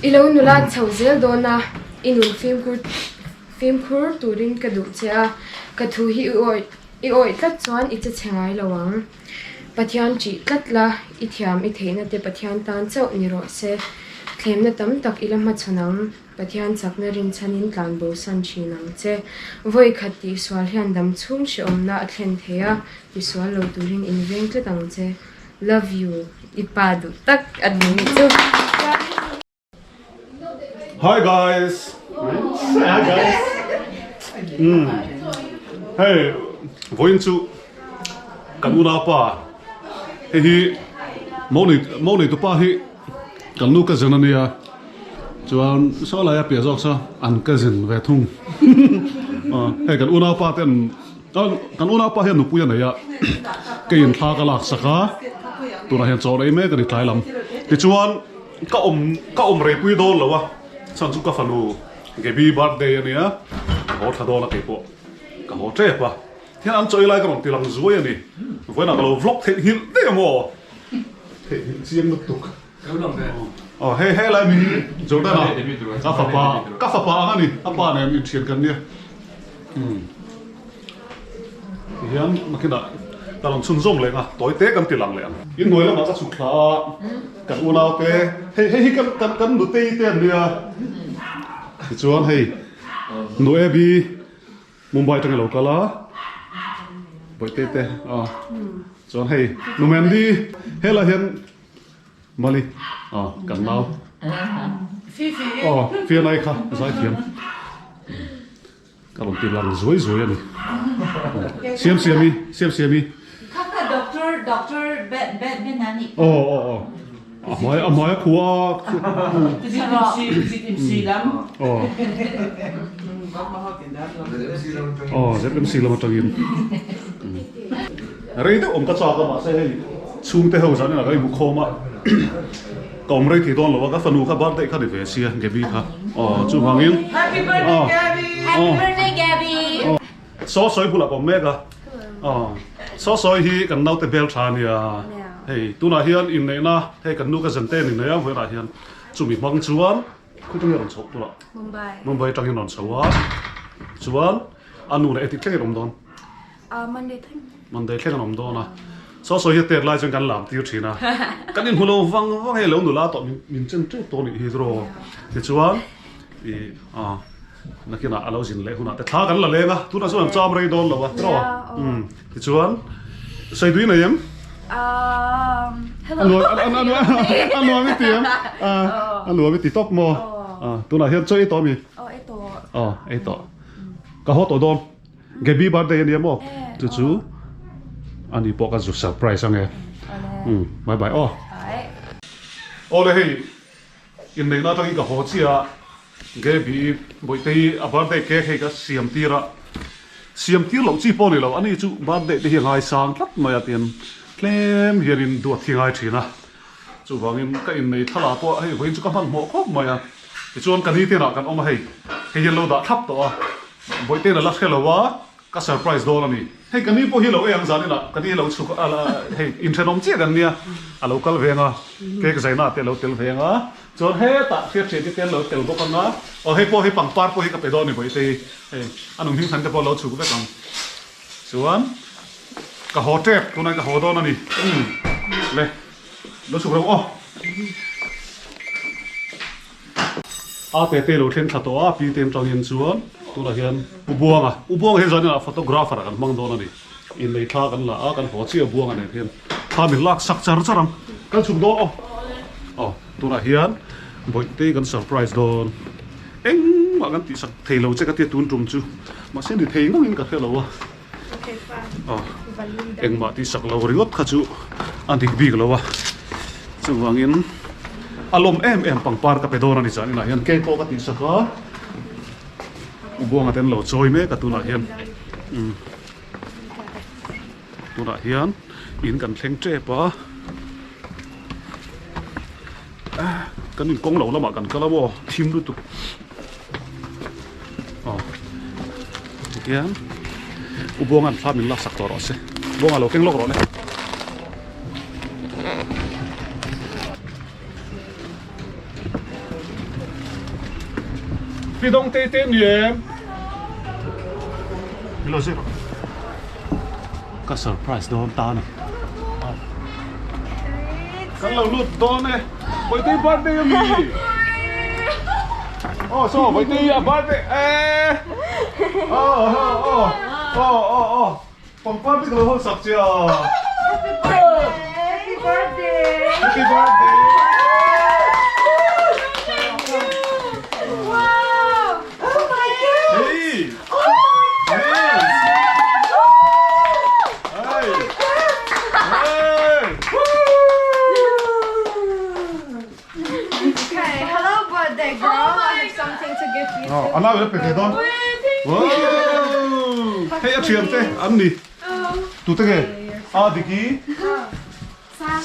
I lo nula chho zel dawn a, i nun fimkhur fimkhur turin ka duh che a, ka thu hi i awih i awih tlat chuan i che chhe ngai lo ang. Pathian ṭih tlat la, i thiam i theihna te Pathian tan chauh ni rawh se. Thlemna tam tak i la hmachhawn ang. Pathian chakna rinchhanin tlan bosan ṭhin ang che. Vawi khat tihsual hian dam chhung hrehawmna a thlen thei a, tisual lo turin inveng tlat ang che. Love you i pa duh tak a ni nih chu. Hi guys. Hi guys. Um. Hei vawiin chu kan unaupa hei hi mo nei mo nei tupa hi kan nu cousin a nia chuan saw laia piah zawk saw an cousin ve thung hei kan unaupa ten Kan unaupa hian nupui a nei a, keiin thla ka lak sak a, tunah hian chaw rei mek a ni tlai lam. Tichuan ka awm ka awm reipui dawn lo a, chhan chu ka fanu Gaby birthday a nia, ka haw thla dawn a keipawh ka haw tep a, hian an chaw ei lai ka rawn ti lang zuai a ni, vawiinah ka lo vlog theihnghilh daih ang aw, theihnghilh chiang lutuk. Aw hei hei lai mi hi Jordan a ka fapa ka fapa ang a ni a pa nen inthian kan nia tihian nakinah ka rawn chhunzawm leh ang a tawi te kan ti lang leh ang. Inhnuai lamah ka chhuk thla a kan unau te hei hei hi kan kan kan nutei te an nia tichuan hei nu Abby Mumbai atangin a lo kal a bawihte te a chuan hei nu Mandy helai hian Mali aw kan nau aw fianai kha zai thiam ka rawn ti lang zuai zuai a ni siam siami siam siami Kha kha doctor doctor Ben Ben Ben ani aw aw aw a hmai a hmai a khua aw aw ZMC lam atangin Rei deuh awm ka chak a mahse hei chhungte ho zan inah ka inhmu khawm a ka awm rei thei dawn lo a ka fanu kha birthday kha ni ve sia Gaby kha aw chuvangin Happy birthday Gaby Happy birthday Gaby Saw sawi bulah ka awm mek a aw saw sawi hi kan naute hmel tha ania hei tunah hian inneihna hei kan nu ka zan te an inneih a vawiinah hian chumi hmang chuan khawtawng hi a rawn chhoh tunah Mumbai Mumbai atangin a rawn chho a chuan a nu leh etik thlengin a awm dawn. Monday thleng. Monday thleng an awm dawn a. Saw sawi hi tet lai chuan kan lam tir thin a. Kan inhmu lo vang vang hei lo nula tawh min chen teuh tawh nih hi draw. Tichuan i a nakinah a lo zin leh hunah te thla kan la leng a. Tunah chuan an cham rei dawn lo a draw. Umm tichuan sawi tui nei em? Hello. A nuam i ti em? A nuam i ti tawp maw? Tunah hian chaw ei tawh ami? Aw ei tawh. Aw ei tawh. Ka haw tawh dawn. Gaby birthday ania maw? Chu chu ani pawh ka zu surprise ange. Umm bye bye aw. Aw le hei inneihna atangin ka haw chiah a Gaby Bawihtei a birthday cake hei ka siam tir a siam tir loh chi pawh ni lo ani chu birthday te hi a ngaisang tlat mai a tian tlem hianin duat hi ngai thin a chuvangin ka innei thlalak pawh hei vawiin chu ka hmanhmawh khawp mai a tichuan ka ni te inah kan awm a hei hei hian lo dah thlap tawh a. Bawihten a la hre lo a, ka surprise dawn a ni. Hei ka ni pawh hi lo ei ang zan inah ka ni lo chhuk a hei inthenawm chiah kan nia a lo kal veng a, cake zaina te a lo tel veng a, chuan hetah hriat hriat te an lo tel bawk ang a, aw hei pawh hei pangpar pawh hi ka pe dawn a ni Bawihte hi, hei a nung hming than te pawh a lo chhuk vek ang. Chuan ka haw tep tunah ka haw dawn a ni, umm le lo chhuk ro aw. A te te lo thleng thla tawh a, pi te atangin chuan tunah hian U Buanga, U Buanga hi zanin ah photographer ah kan hmang dawn a ni. Innei thla kan la a, kan haw chiah Buanga nen hian thla min lak sak char char ang. Kan chhuk dawn aw. Aw, tunah hian Bawihtei kan surprise dawn. Engmah kan tih sak thei lo che ka tia tun tum chu. Mahse ni thei ngangin ka hre lo a. Aw, engmah tih sak lo ringawt kha chu a dik bik lo a, chuvangin a lawm em em pangpar ka pe dawn a ni chuan inah hian cake pawh ka tih sak a, U Buanga te an lo chawi mek a tunah hian umm tunah hian in kan thleng tep a, kan inkawng lo lamah kan kal a maw thim lutuk. Aw tihian u Buanga'n thla min laksak tawh rawh se Buanga lo keng lawk rawh le. Pi dawng te te ni em? Hello zir. Ka surprise dawn ta ni. Kan lo lut dawn e. Vaitei birthday a mi. Oh so vaitei a birthday eh. Oh oh oh oh oh oh. Pangpar te ka lo hawn sak che a. Happy birthday! Happy birthday! Happy birthday! Wow! Oh my god! Hey! Oh my Hey! Hey! Hey! Okay, hello birthday girl. I have something to give you. Oh, an au pe ve dawn. Wow! Hei a thian te an ni. Tu te nge? A diki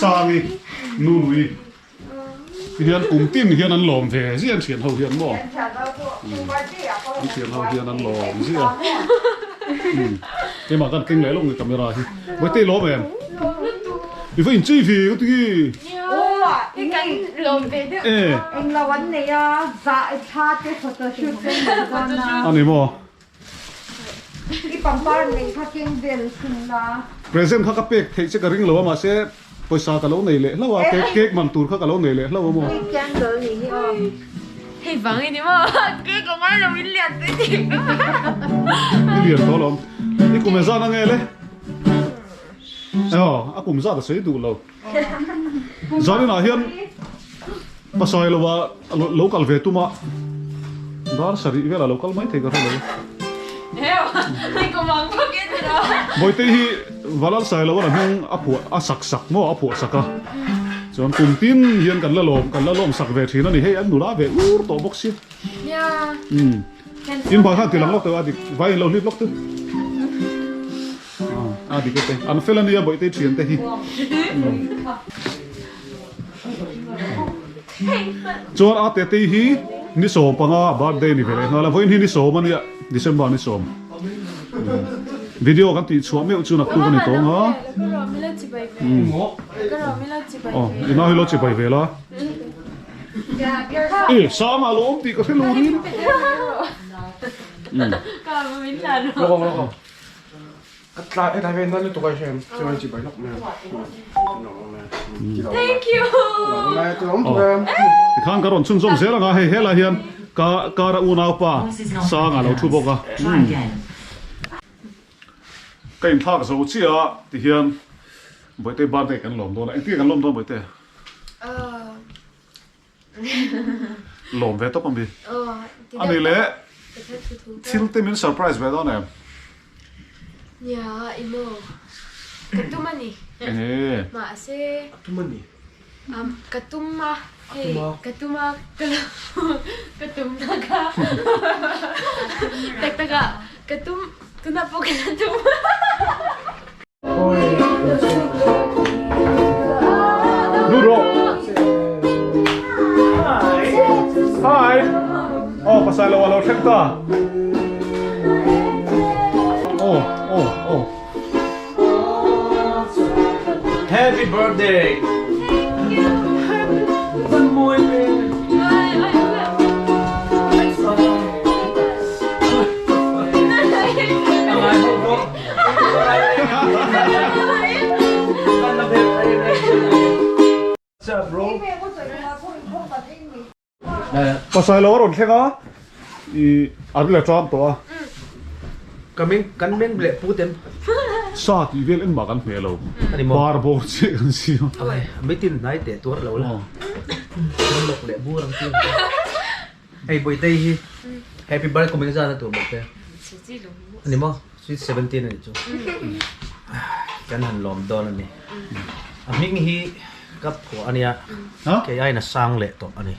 Sangi nu nui. Ti hian kum tin hian an lawm ve zia an thian ho hian maw? An thian ho hian an lawm zia. Keimah kan keng leh lawk ni camera hi. Vaitei lawm em? I va inchei ve ka ti nge? E. Englo an nei a, zah thla te photoshoot te an nei dawn a. A ni maw? I pangpar nei kha keng vel thin la. Present kha ka pek theih che ka ring lo a mahse pawisa ka lo nei leh hlauh a, cake cake man tur kha ka lo nei leh hlauh a maw? Hei candle ni hi aw. Hei vang i ni maw? Cake a ngai lo in lian te ti. I lian tawh alawm. I kum e zan ange le? Aw, a kum zat a sawi duh lo. Zaninah hian pasai lova lo kal ve tum a, dar sarih velah lo kal mai thei ka hre lo. Bawihte hi Valal Sailoa la hnung a phuah a sak sak maw a phuah sak a, chuan kum tin hian kan la lawm kan la lawm sak ve thin a ni, hei an nula ve ur tawh bawk si. In bang khan tilang lawk teh a dik vai in lo hlip lawk teh. A dik e te. An fel ania bawihte thian te hi. Chuan a tete hi ni 15 birthday ni ve leh nghal a. Vawiin hi ni 10 ania December ni 10. Video kan tih chhuah meuh chu naktuk a ni tawng a. Aw i nau hi lo chibai ve la. E Sanga lo awm tih ka hre lo rin. Tikhan ka rawn chhunzawm zel anga hei helai hian ka kara unaupa Sanga lo thu bawk a. Ka inthlak zo chiah a tihian Bawihte birthday kan lawm dawn a, engtin nge kan lawm dawn Bawihte? Lawm ve tawp ami. Ani leh thil te min surprise ve dawn em? Nia i maw ka tum ani. Enge? Mahse Ka tum ani. Ka tum a hei ka tum a ka tum na kha tak tak a ka tum tunah pawh ka la tum. Nu rawh. Hi. Oh, pasal lo alo thleng ta. Oh, oh, oh. Happy birthday. Pasai lo a rawn thleng a, i a ri la ṭam tawh a. Ka meng kan meng leh put em? Sa tih vel engmah kan hmeh lo. Bar bawr chiah kan siam. Mitin hnai teh tuar lo la. Lawk leh bur ang chu. Hei Bawitei hi Happy birthday kum engzat a tur Bawihte? Ani maw? Sweet 17 ani chu. Kan han lawm dawn ani. A hming hi ka phuah ania. Kei aiin a sang leh tawh ani.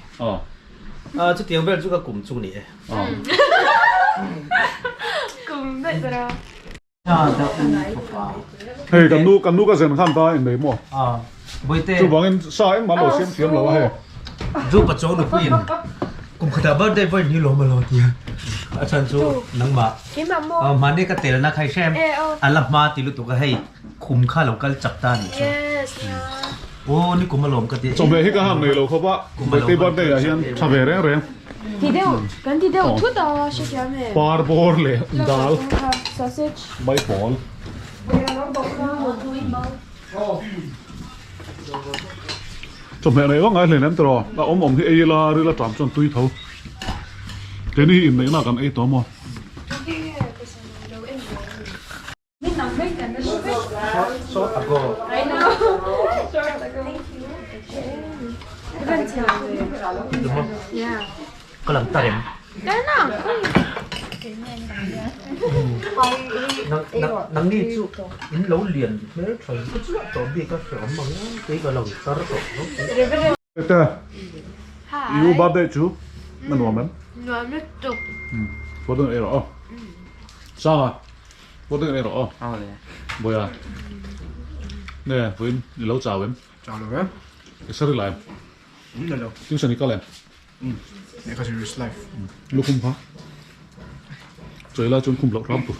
Ah chutiang vel chu ka kum chu ni e. Kum daih ber a. Hei kan nu kan nu ka zen khan ta in nei maw? Chuvangin sa engmah lo siam thiam lo a hei. Zu pa chaw nupuiin kum khatah birthday vawiin hi lawm a lo tia. A chhan chu nangmah mahni ka telna kha i hrem a la hma ti lutuk a hei khum kha lo kal chak ta nih chu. Aw ni kum a lawm ka ti. Chawhmeh hi ka han nei lo khawp a, birthday birthday ah hian tha ve reng reng. Ti deuh kan ti deuh thut a hrethiam e. Par bawr leh dal. Sausage. Mai pawl. Chawhmeh nei vak ngai hleinem tiraw a awm awm hi ei ila ril aṭam chuan tui tho. Keini hi inneihna kan ei tawh maw? Ka lang ta rem. Nang ni chu in lo lian hmel tha in ka chiah tawh bik a hreawm ang kei ka lo tar tawh lo. Tete, i u birthday chu na nuam em? Nuam lutuk. Pawh deuh ei rawh aw. Sanga, pawh deuh ei rawh aw. Bawiha, nge vawiin i lo chau em? Chau lo em? I sari la em? Ni lo. Tuition i kal em? Lehkha zir is life. Lukhum kha chawi lai chuan khum loh hram tur.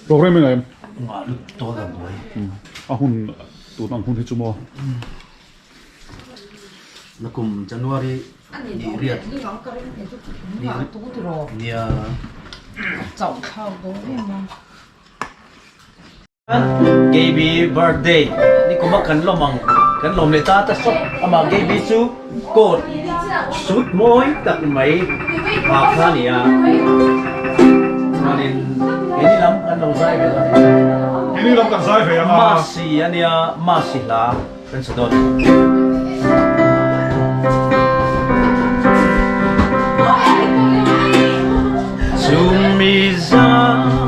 Program i ngaih em? Ngah lut tawn ang buai. A hun tun ang hun hi chu maw? Nakum January ni riat nia. Gaby birthday ni kuma kan lawm ang kan lawm leh ta ta sawk amah Gaby chu coat suit mawi tak mai ha kha a ni a chuanin keini lam kan lo zai ve a keini lam kan zai ve ang a Masi a nia Masi hla kan sa dawn. Chumi zan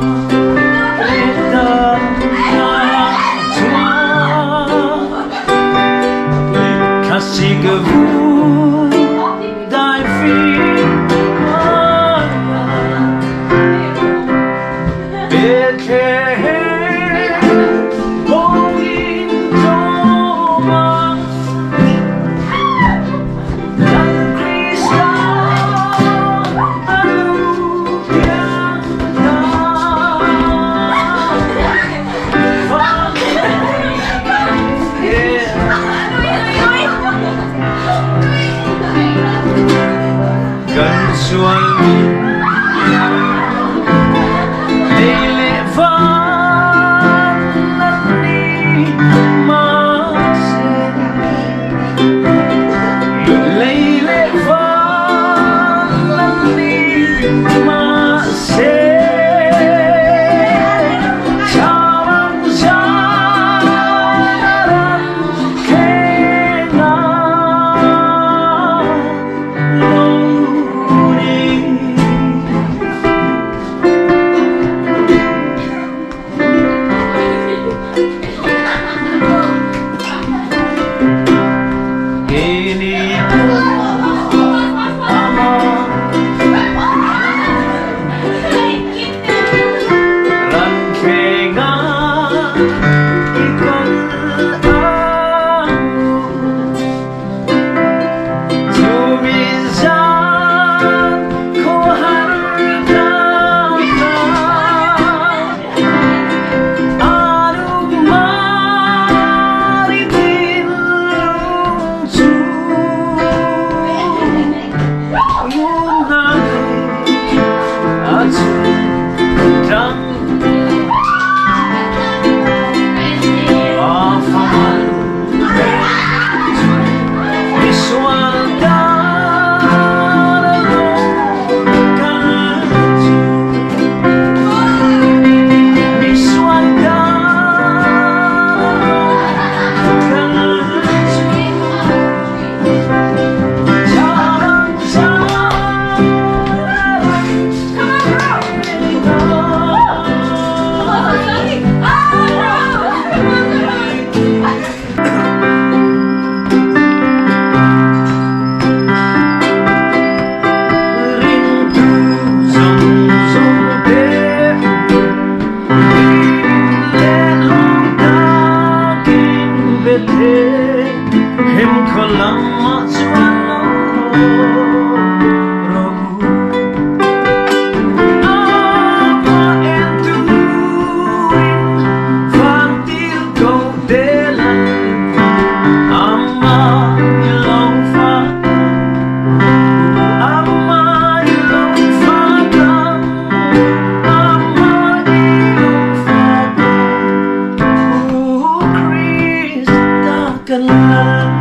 kan lal.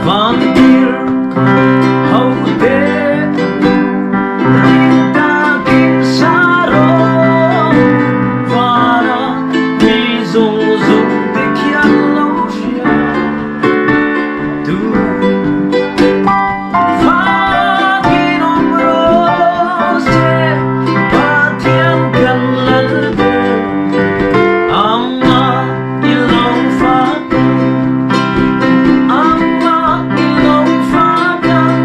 Van tir ho te ring takin sa rawh vana mi zawng zawng te khian lo hria tu Fakin awm rawh se Pathian kan lal ber Ama i lo fak ang Ama i lo fak ang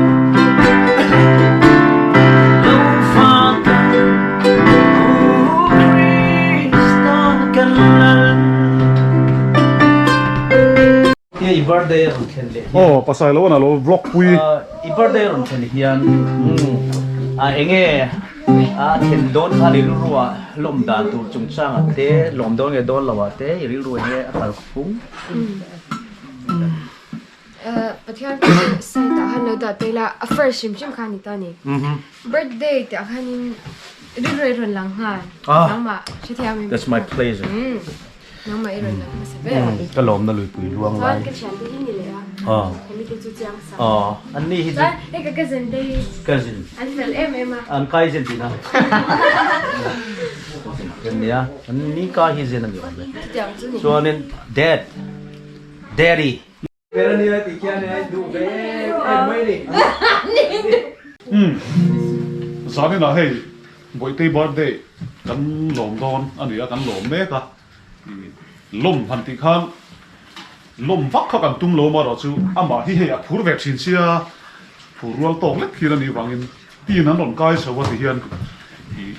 Lo fak ang U Krista kan lal. Tia i birthday a rawn thlen leh hian. Aw pasai lo an alo vlog pui. I birthday a rawn thlen hian a enge a thlen dawn khan i rilru ah lawm dan tur chungchang ah te lawm dawn nge dawn lo ah te i rilru enge a kal phung. Pathian chu site ah khan lo dah ta ila a first hrim hrim kha a ni ta a ni. Birthday tih ah khanin rilru i rawn lang nghal nangmah hrethiam in. That's my pleasure. Nangmah i rawn lang hmasa ber. Ka lawmna luipui luang lai. Chuan ka thiante hi ni leh a. Hemi te chu chiang sa. An ni hi chu. Chuan hei ka cousin te hi. Cousin. An fel em em a. An kai zen tihna. Kan nia. An ni kai hi zen a ni awm e. Chutiang chu ni. Chuanin dad. Daddy. Ber a nia tih khian e duh ve em mai ni. Umm zaninah hei Bawihtei birthday kan lawm dawn a ni a kan lawm mek a lawm han tih khan lawm vak kha kan tum lo amaherawh chu amah hi hei a phur ve thin sia phur rual tawk lek hian a nih vangin tin an rawn kai chho a ti hian ih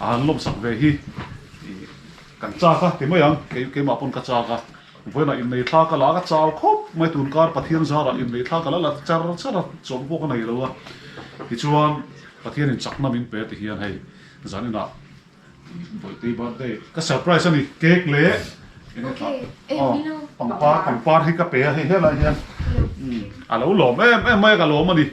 a han lawm sak ve hi ih kan chak a ti mai ang keimah pawn ka chak a. Vawiinah innei thla ka la a, ka chau khawp mai tun kar Pathian zarah innei thla ka la la char char a, chawlh pawh ka nei lo a. Tichuan Pathianin chakna min pe ti hian hei zaninah Bawihtei birthday ka surprise a ni, cake leh enge tah aw pangpar pangpar hi ka pe a hei helai hian a lo lawm em em mai a ka lawm a ni,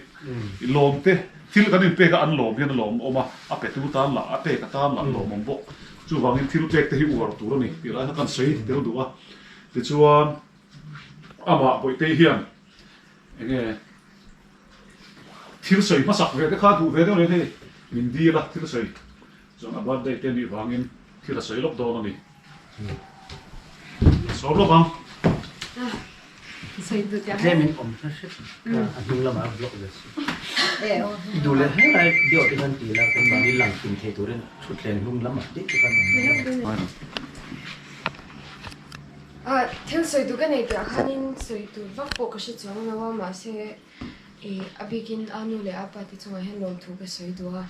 i lawm te thil kan inpek a an lawm hian a lawm awm a, a petu tan lah a pek atan lah lawmawm bawk. Chuvangin thil pek te hi uar tur a ni tih lai kha kan sawi tel duh a. Tichuan amah Bawihtei hian eng nge thil sawi hmasak ve te kha duh ve deuh nen hei min dil a thil sawi chuan a birthday te nih vangin thil a sawi lawk dawn a ni. Sawm lawk ang. Tlem in awm hla hret a hnung lamah a block ve si. I duh leh hle lai deuh te khan ti la kan mahni lang kim thei turin thutthleng hnung lamah daih te khan awm. Thil sawi tur ka nei tih ah khanin sawi tur vak pawh ka hre chuang lo a mahse ih a bikin a nu leh a pa te chungah hian lawmthu ka sawi duh a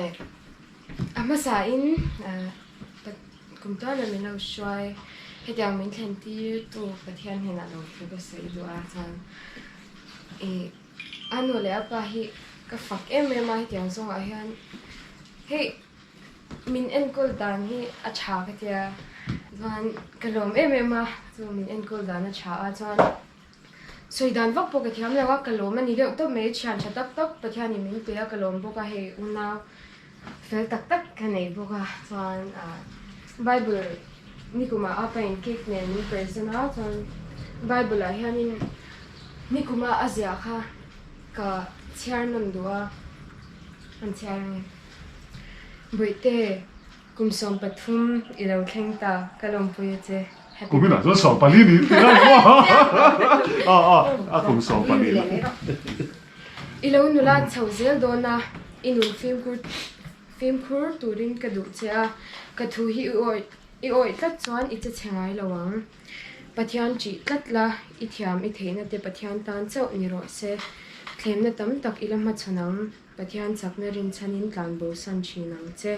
eh a hmasa in Kum tana min lo hruai, hetiang min thlen tir tu Pathian hnenah lo thu ka sawi duh a chuan ih a nu leh a pa hi ka fak em em a hetiang zawngah hian hei min enkawl dan hi a tha ka tia chuan ka lawm em em a chu min enkawl dan a tha a chuan sawi dan vak pawh ka thiam lo a ka lawm a ni deuh tawp mai thian tha tak tak Pathianin min pe a ka lawm bawk a hei unau. Fel tak tak ka nei bawk a chuan ah bible nikumah a pain cake nen min present a chuan bible ah hianin nikuma a ziah kha ka chhiar nawn duh a an chhiar ange Bawihte kum 13 i lo thleng ta ka lawmpui a che happy Kum inah chuan 14 niin tih a ni maw a a a kum 14. I lo nula chho zel dawn a, i nun fimkhur fimkhur turin ka duh che a, ka thu hi i awih i awih tlat chuan i che chhe ngai lo ang. Pathian ṭih tlat la, i thiam i theihna te Pathian tan chauh ni rawh se. Thlemna tam tak i la hmachhawn ang, Pathian chakna rinchhanin tlan bosan ṭhin ang che.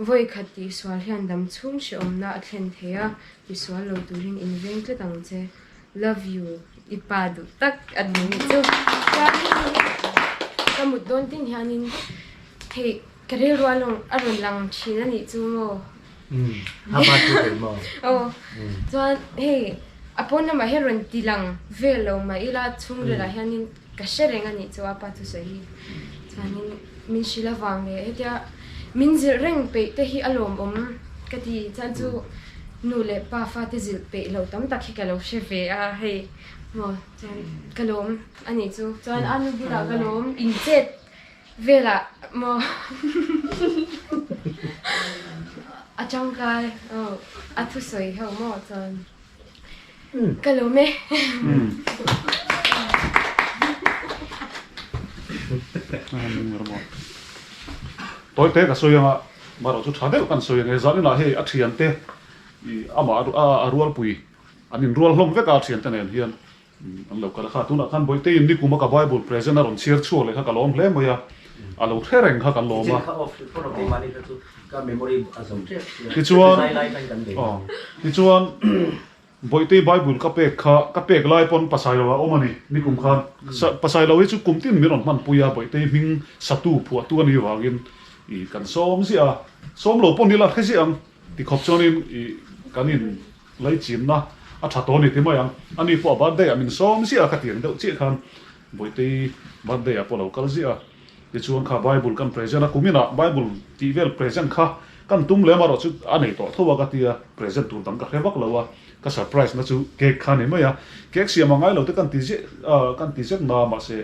Vawi khat tihsual hian dam chhung hrehawmna a thlen thei a, tisual lo turin inveng tlat ang che. Love you i pa duh tak a ni nih chu. Chuan ka mut dawn tin hianin hei ka rilru a rawn lang thin a nih chu maw. Umm a pa chu thei maw. Aw chuan hei. A pawn lamah hian rawn ti lang vel lo mah ila chhungril ah hianin ka hre reng a nih chu a pa thusawi hi. Chuanin min hrilh avang leh hetia min zilh reng peih te hi a lawmawm ka ti. Chuan chu nu leh pa fate zilh peih loh tam tak hi ka lo hre ve a hei maw chuan ka lawm a nih chu. Chuan a nu bulah ka lawm inchet Velah maw a tangkai aw a thusawi ho maw chuan ka lawm e. Tawi te ka sawi anga marawh chu tha deuh kan sawi ang e zaninah hei a thiante i amah a rualpui an inrual hlawm vek a a thiante nen hian An lo kal a kha, tunah khan Bawihteiin nikum a ka Bible present a rawn chhiar chhuak leh kha ka lawm hle mai a, a lo hre reng kha kan lawm a. Tichuan, tichuan Bawihtei Bible ka pek kha, ka pek lai pawn Pasailo a awm a ni, nikum khan. Pasailo hi chu kum tin min rawn hmanpui a, Bawihtei hming satu phuahtu a nih vangin i kan sawm ziah a, sawm lo pawn ila hre ziah ang tikhawp chuanin i kan in Laichinna a tha tawh a ni ti mai ang. Ani pawh a birthday ah min sawm ziah a, ka tiang deuh chiah khan Bawihtei birthday ah pawh a lo kal ziah a. Tichuan kha Bible kan present a, kuminah Bible tih vel present kha kan tum lem erawh chu a nei tawh tho a ka ti a, present tur dang ka hre vak lo a, ka surprise na chu cake kha a ni mai a. Cake siam a ngai lo te kan ti ziah a, kan ti zet na mahse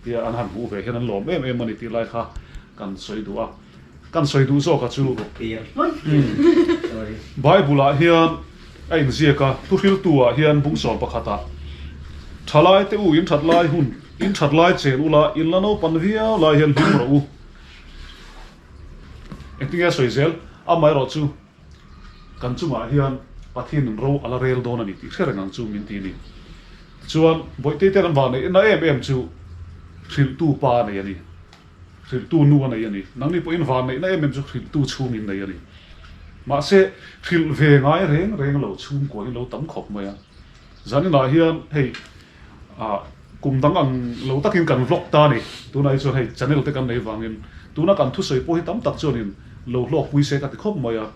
tia an han hmuh ve hian an lawm em em a ni tih lai kha kan sawi duh a. Kan sawi duh zawk a chu Bible ah hian a inziak a, thuhriltu ah hian bungsawm pakhat ah Thalai te u in that lai hun, in that lai chen ula in la naupan viau lai hian hlim rawh u. Engtin nge a sawi zel? Amaherawh chu kan chungah hian Pathian in ro a la rel dawn a ni tih hre reng ang chu min ti a ni. Tichuan Bawihtei te an vah neih na em em chu hrilhtu pa a nei a ni. Hrilhtu nu a nei a ni. Nangni pawhin van neihna em em chu hrilhtu chhungin nei a ni. Mahse, hrilh ve ngai reng reng lo chhungkua hi lo tam khawp mai a. Zaninah hian hei ah kum dang ang lo takin kan vlog ta a ni. Tunah hi chuan hei channel te kan nei vangin tuna kan thusawi pawh hi tam tak chuanin lo hlawkpui se ka ti khawp mai a.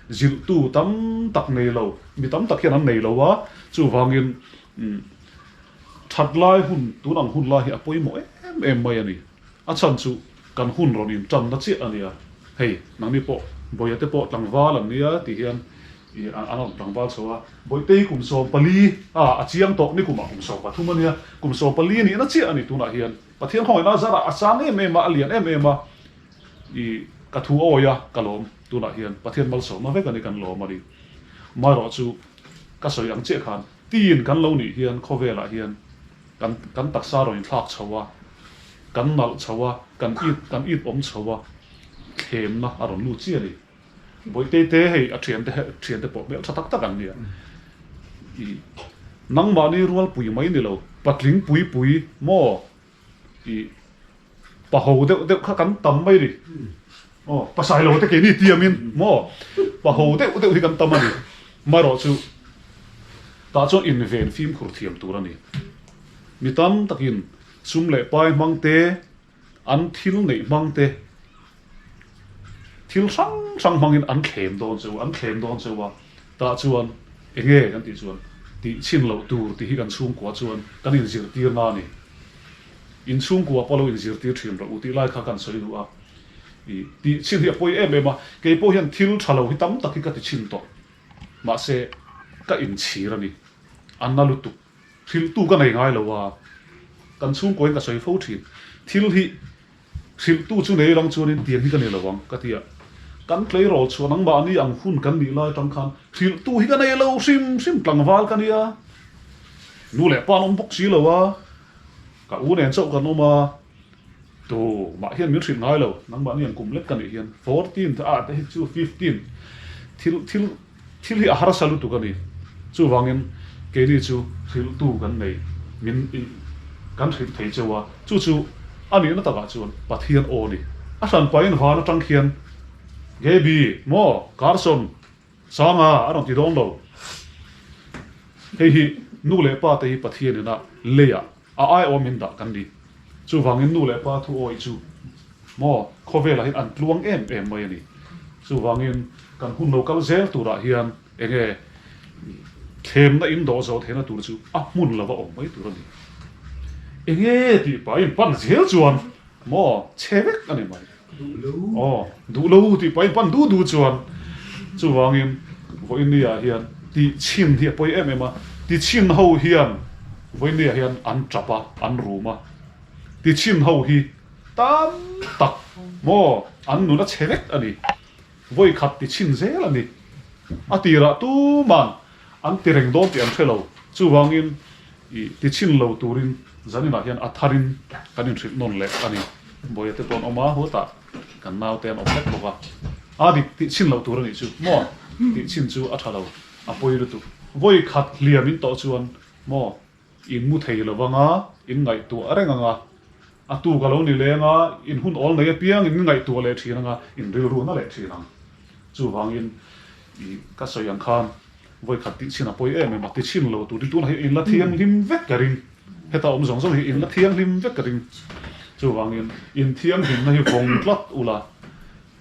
Zilhtu tam tak nei lo, mi tam tak hian an nei lo a, chuvangin That lai hun, tun ang hun lai hi a pawimawh em em mai a ni. A chhan chu kan hun rawn in tan na chiah a nia. Hei, nangni pawh Bawia te pawh tlangval an nia tih hian i an rawn tlangval chho a. Bawitei kum 14 a a chiang tawh ni kumah kum 13 a nia. Kum 14 nihna chiah a ni tunah hian. Pathian khawngaihna a zarah a sang em em a, a lian em em a. I ka thu awi a, ka lawm tunah hian Pathian malsawmna vek a ni kan lawm a ni. Amaherawhchu ka sawi ang chiah khan Tiin kan lo nih hian khawvelah hian kan kan taksa rawn inthlak chho a, kan nalh chho a, kan it kan it awm chho a, thlemna a rawn lut chiah a ni. Bawihtei te hei a thiante thiante pawh hmel tha tak tak an nia. I nangmahni rualpui mai ni lo, patling pui pui maw I pa ho deuh deuh kha kan tam mai ni. Aw, pasai lo te keini tiamin maw pa ho deuh deuh hi kan tam a ni. Marawh chu tah chuan inven fimkhur thiam tur a ni. Mi tam takin sum leh pai hmang te, an thil neih hmang te, thil hrang hrang hmangin an thlem dawn cheu, an thlem dawn cheu a, tah chuan enge kan tih chuan tih chhin loh tur tih hi kan chhungkua chuan kan inzirtir na a ni. In chhungkua pawh lo inzirtir thin rawh u tih lai kha kan sawi duh a, i tih chhin hi a pawi em em a, kei pawh hian thil tha lo hi tam tak hi ka ti chhin tawh, mahse ka inchhir a ni, a na lutuk. Hrilhtu ka nei ngai lo a, kan chhungkawiin ka sawi fo thin. Thil hi hrilhtu chu nei lang chuanin tiang hi ka nei lo ang ka ti a. Kan tleirawl chhuah nangmahni ang hun kan nih lai atang khan hrilhtu hi ka nei lo hrim hrim tlangval ka nia. Nu leh pa an awm bawk si lo a, ka u nen chauh kan awm a, tu mah hian min hrilh ngai lo nangmahni ang kum lek ka nih hian 14 te ah te hi chu 15 thil thil Thil hi a harsa lutuk a ni. Chuvangin keini chu hrilhtu kan nei, min i kan hrilh thei cheu a, chu chu a nihna takah chuan Pathian aw a ni. A hranpain van atang khian Gaby, maw, Carson, Sanga a rawn ti dawn lo. Hei hi nu leh pa te hi Pathian ina leiah a aiawm in dah kan ni. Chuvangin nu leh pa thu awih chu maw khawvelah hian an tluang em em mai a ni. Chuvangin kan hun lo kal zel turah hian enge Thlemna in dawh zawh theihna tur chu a hmun lova awm mai tur a ni. Enge tih pah in pan zel chuan maw chhe vek a ni mai. Aw, duh lo tih pah in pan du du chuan chuvangin vawiinniah hian tih chhin hi a pawi em em a, ti chhin ho hian vawiinniah hian an tap a, an rum a, ti chhin ho hi tam tak maw an nun a chhe vek a ni. Vawi khat ti chhin zel a ni. A tirah tuman an ti reng dawn tih an hre lo. Chuvangin i ti chhin lo turin zaninah hian a tharin kan inhrilh nawn leh a ni. Bawia te pawh an awm a, hutah kan naute an awm vek bawk a. A dik tih chhin loh tur a nih chu maw? Tih chhin chu a tha lo, a pawi lutuk. Vawi khat hliam in tawh chuan maw in mu thei lo vanga in ngaihtuah reng anga A tuk a lo ni leng a, in hun awl nei apiang in ngaihtuah leh thin anga in rilru na leh thin ang. Chuvangin i ka sawi ang khan vawikhat tih chhin a pawi em em a, ti chhin lo tur tunah hi in la thianghlim vek ka ring. Heta awm zawng zawng hi in la thianghlim vek ka ring. Chuvangin in thianghlimna hi vawng tlat ula,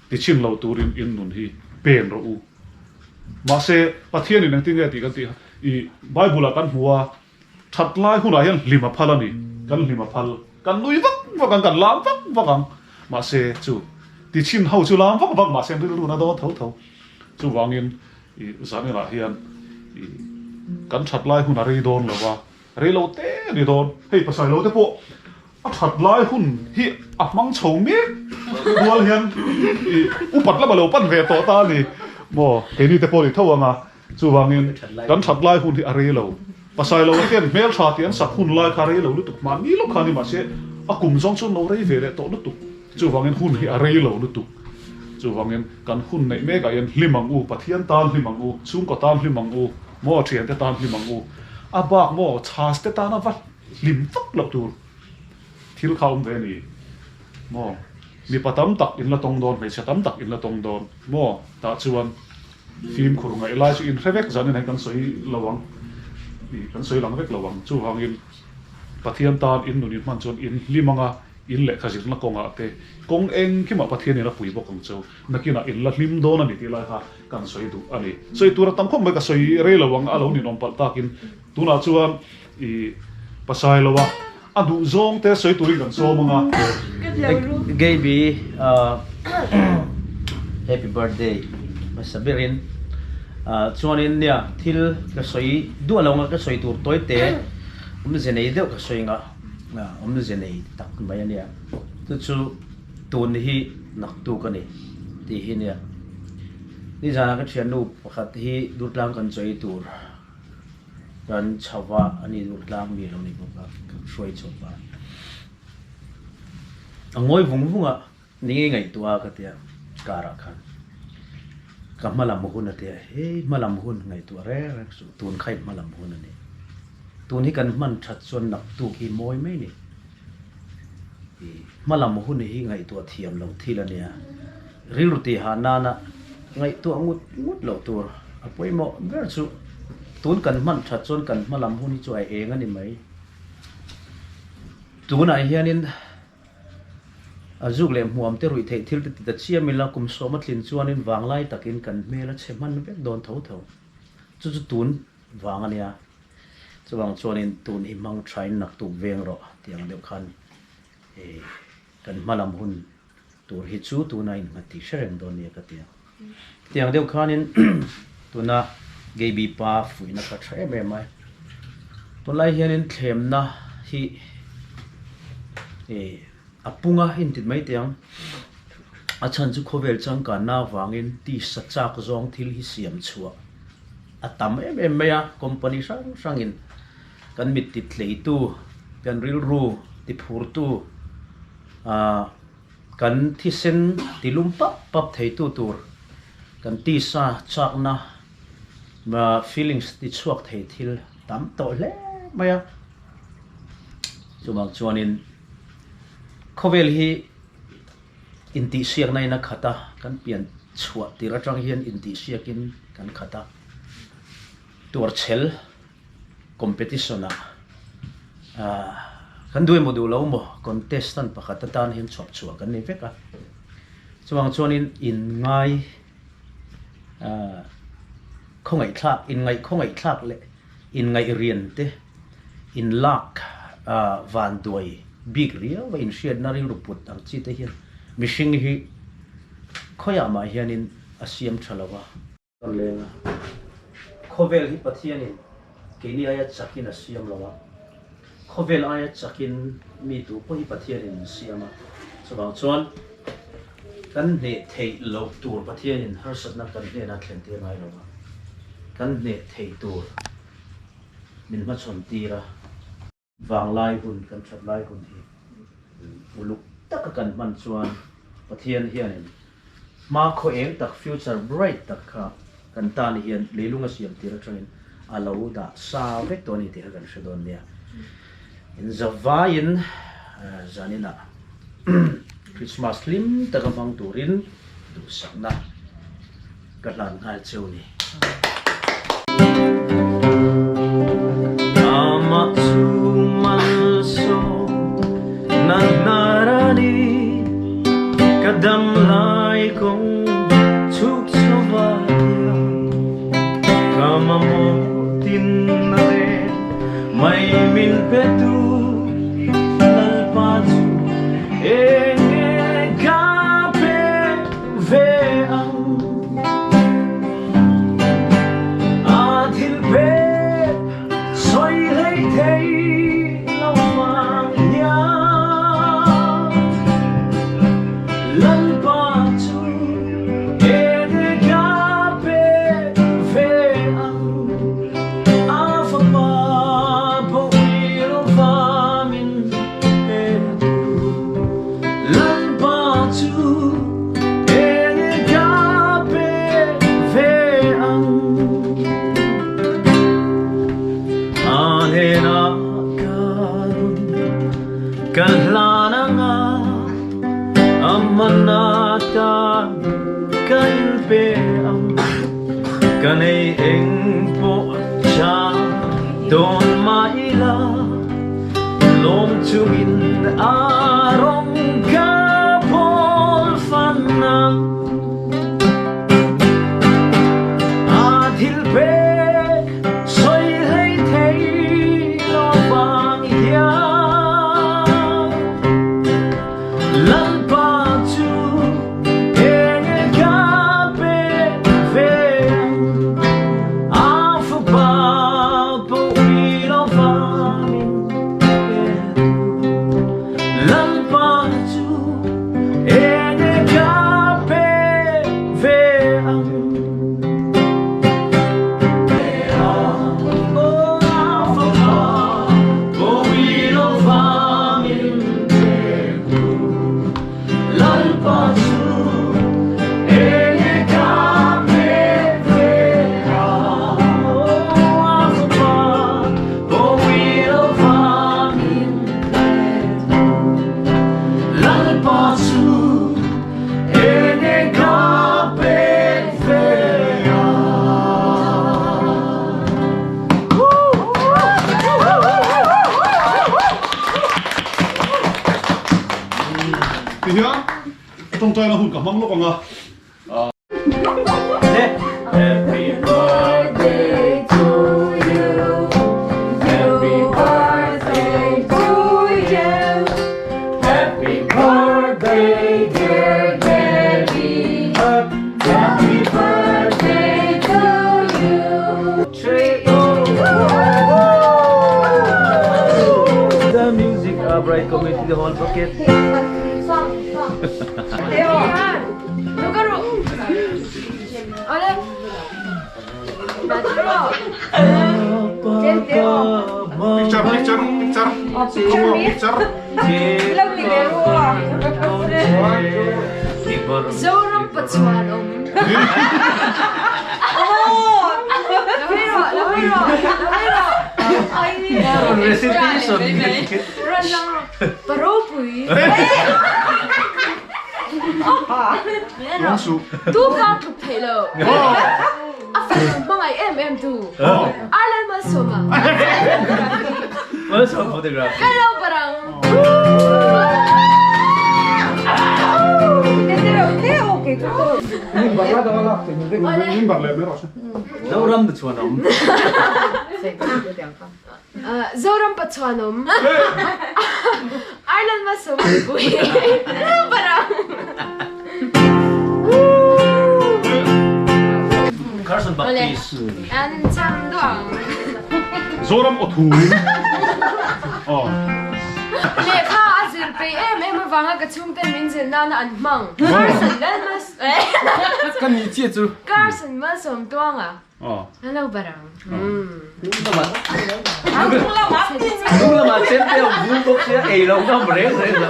ti chhin lo turin in nun hi pen rawh u. Mahse Pathianin engtin nge tih kan tih i Bible-ah kan hmu a, That lai hunah hian hlim a phal a ni, kan hlim a phal, kan nui vak vak ang, kan lam vak vak ang, mahse chu ti chhin ho chu lam vak vak mahse an rilru na dawn tho tho. Chuvangin i zaninah hian i kan that lai hun a rei dawn lo va, rei lo te a ni dawn. Hei pasai lo te pawh a that lai hun hi a hmang chho mek rual hian i upat lam a lo pan ve tawh ta a ni maw, keini te pawh ni tho ang a. Chuvangin, kan that lai hun hi a rei lo. Pasai lo hian hmel tha tih an sak hun lai kha a rei lo lutuk. Mahni lawk kha a ni mahse a kum zawng chuan lo rei ve leh tawh lutuk. Chuvangin hun hi a rei lo lutuk. Chuvangin kan hun neih mekah hian hlim ang u, Pathian tan hlim ang u, chhungkaw tan hlim ang u, maw thiante tan hlim ang u. A bak maw chhas te tana va hlim vak loh tur thil kha awm ve a ni maw. Mipa tam tak in la tawng dawn, hmeichhe tam tak in la tawng dawn maw tah chuan. Fimkhur ngaih lai chu inhre vek zanin hei kan sawi lo ang, ih kan sawi lang vek lo ang. Chuvangin Pathian tan in nun in hman chuan in hlim anga in lehkha zirna kawngah te kawng engkimah Pathian in a pui bawk ang chu. Nakinah in la hlim dawn a ni tih lai kha kan sawi duh a ni. Sawi tur a tam khawp mai ka sawi rei lo ang a lo ninawm palh takin tunah chuan ih pasai lo a a duh zawng te sawi turin kan sawm ang a. Gaby happy birthday hmasa berin chuanin nia thil ka sawi duah lo anga ka sawi tur tawi te awmze nei deuh ka sawi anga awmze nei tak mai ania chu chu tun hi naktuk a ni tih hi nia nizanah ka thiannu pakhat hi durtlang kan chawi tur. Kan chho va, a ni duh tlang mi lo ni bawk a, ka hruai chhuak a. A ngawi vung vung a, ni ngei ngaihtuah a ka ti a, car ah khan. Ka hma lam hun a ti a, hei hma lam hun ngaihtuah reng reng suh, tun kha i hma lam hun a ni. Tun hi kan hman that chuan naktuk hi mawi mai ni. I hma lam hun hi ngaihtuah thiam loh thil a nia. Rilru tihah nana ngaihtuah ngut ngut loh tur a pawimawh ber chu tun kan hman that chuan kan hma lam hun hi chu a eng a ni mai. Tunah hianin a zuk leh hmuam te ruih theih thil te ti ta chiam ila kum sawm a tlin chuanin vanglai takin kan hmel a chhe hman vek dawn tho tho. Chu chu tun vang a nia. Chuvang chuanin tun hi hmang thain naktuk veng rawh tih ang deuh khan kan hma lam hun tur hi chu tuna innghat tih hre reng dawn nia ka ti a. Tiang deuh khanin tuna Gaby pa fuihna kha tha em em a. Tunlai hianin thlemna hi a pung a intit mai teh ang. A chhan chu khawvel changkanna avangin tisa chak zawng thil hi siam chhuah a tam em em mai a. Company hrang hrangin kan mit ti tleitu, kan rilru ti phurtu, Ahh kan thisen ti lum pap pap theitu tur kan tisa chakna feelings ti chhuak thei thil tam tawh hle mai a. Chuvang chuanin khawvel hi intihsiakna in a khat a, kan pian chhuah tir atang hian intihsiakin kan khat a, tuarchhel. Competition ah kan duh emaw duh lo maw contestant pakhat atan hian chhuak chhuah kan ni vek a, chuvang chuanin inngai khawngaihthlak inngaih khawngaihthlak leh. Inngaih rian te, inlak vanduai bik riau a inhriatna rilru put ang chi te hian mihring hi khawiah mah hianin a siam tha lo a. Kan leng a, khawvel hi Pathianin keini aia chakin a siam lo a, khawvel aia chakin mi tu pawh hi Pathianin min siam a, chuvang chuan kan hneh theih loh tur Pathianin harsatna kan hnenah thlen tir ngai lo a, kan hneh theih tur min hmachhawn tir a. Vanglai hun, kan that lai hun hi uluk taka kan hman chuan Pathian hianin hma khaw eng tak, future bright tak kha kan tan hian leilung a siam tir atangin a lo dah sa vek tawh a ni tih kha kan hre dawn nia. In zavaiin zaninah Christmas hlim taka hmang turin duhsakna Ka hlan nghal cheu ni. Amah chu malsawm na hnar a ni, ka dam lai kawng chhuk chho va hian ka mamawh tin na reng mai min pe tu Lalpa chu eng nge ka pe ve ang. A thil pek sawi hlei thei lo vang hian Lalpa chu enge ka pek ve ang. A fapa pawh i lo va min pe tu Lalpa chu enge ka pe ve ang. A hnenah ka nun ka hlan anga a hman atan ka inpe ang. Ka nei eng pawh cha dawn mah ila lawm chungin a rawng ka pawl fan ang. A thil pek sawi hlei thei lo vang hian Lalpa chu enge ka pe ve ang. A fapa pawh i lo vangin pe tu Lalpa chu enge ka pe ve ang. A fapa pawh i lo vangin pe tu Lalpa chu enge ka pe ve ang. A fapa pawh i lo vangin pe tu Lalpa chu enge ka pe ve ang. Tihian tawngtaina hun ka hmang lawk ang a. Happy birthday to you. Happy birthday to you. Happy birthday dear Daddy. Happy birthday to you. The music a bright community hall bucket. Picture, picture, picture. Picture, picture. Zoram Pachuan awm. Recitation. Paropui. Lawngsu. Tu ka tluk thei lo. A fanu hmangaih em em tu. Alan Malsawma. Malsawma photography. Ka lo parang. Min bar leh mai rawh se. Zoram chuan awm. Zoram Pachuanawm Ireland Malsawm Pui Parang Carson Baptist An cham duang Zoram Awthu Lehkha a zir peih em em avanga ka chhungten min zir nana an hmang Carson Lalmas Ka ni chiah chu Carson Malsawm Tuanga Hello barang. Hnung lamah chen te awm vur bawk sia ei lo ngam reng reng lo.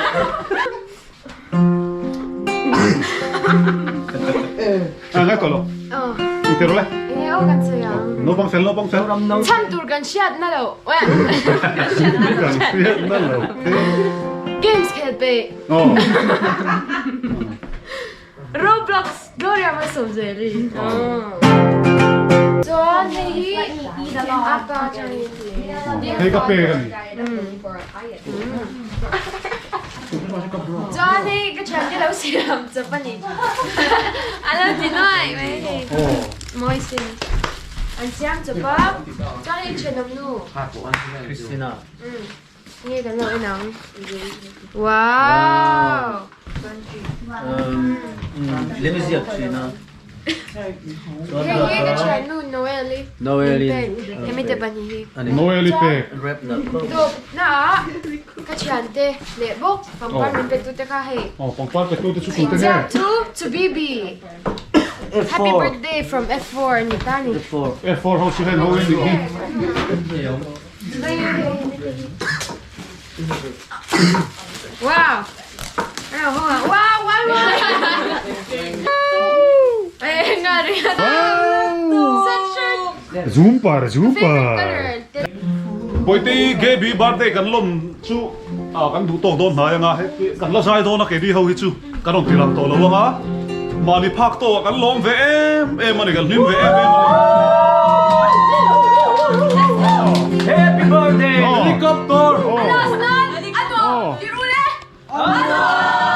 A ngai tawh lo. I ti rawh le. Enge aw kan sawi ang. Naupang fel naupang fel. Chhan tur kan hriat na lo. Kan hriat na lo. Games khel peih. Roblox Gloria Malsawmzeli. Chuan hei hi apa atangin Hei ka pek a ni. Chuan hei ka thian te lo siam chawp a ni. A lo ti nuai mai hei. Mawi sin. An siam chawp a. Chuan hei thenawm nu. Christina. Nge kan lo en ang. Wow! Lem ziak thin a. Hei hi ka thiannu Noel-i. Noel-i. Hemi te pahnih hi. Noel-i pek. Rap na. Tawp na ah ka thiante leh bawk pangpar min pe tute kha hei. Oh, pangpar pe tute chu tute nge? Inziak chu Chubibi. Happy birthday from F4 ni ta ni. F4. F4 ho chu heng ho in nih hi. Wow! Wow! Wow! Zoom par zoom par. Boite Gaby birthday kan lawm chu ah kan duh tawk dawn hnai anga hei kan la zai dawn a keini ho hi chu kan rawn ti lang tawh lo anga mahni phak tawh ah kan lawm ve em em a ni kan hlim ve em em a ni. Happy birthday helicopter! Ano?